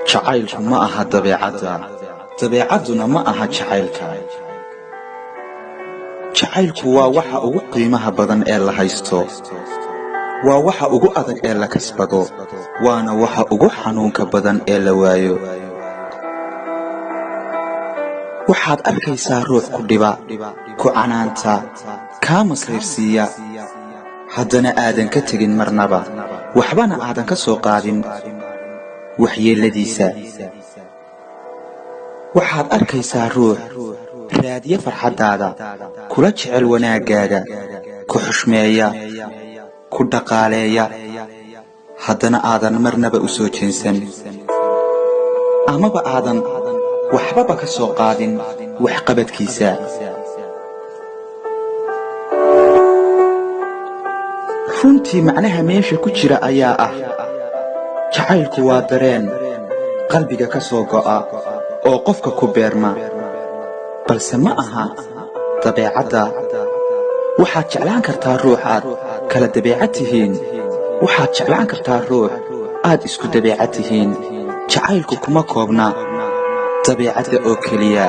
Jacaylku ma aha dabeecadda, dabeecadduna ma aha jacaylka. Jacaylku waa waxa ugu qiimaha badan ee la haysto, waa waxa ugu adag ee la kasbado, waana waxa ugu xanuunka badan ee la waayo. Waxaad arkaysaa ruux ku dhiba, ku canaanta, kaa masayrsiiya, haddana aadan ka tegin marnaba, waxbana aadan ka soo qaadin waxyeelladiisa. Waxaad arkaysaa ruux raadiya farxaddaada, kula jecel wanaaggaaga, ku xushmeeya, ku dhaqaaleeya, haddana aadan marnaba u soo jeensan amaba aadan waxbaba ka soo qaadin waxqabadkiisa. Runtii macnaha meesha ku jira ayaa ah, jacaylku waa dareen qalbiga ka soo go'a oo qofka ku beerma, balse ma aha dabeecadda. Waxaad jeclaan kartaa ruux aad kala dabeecad tihiin, waxaad jeclaan kartaa ruux aad isku dabeecad tihiin. Jacaylku kuma koobna dabeecadda oo keliya.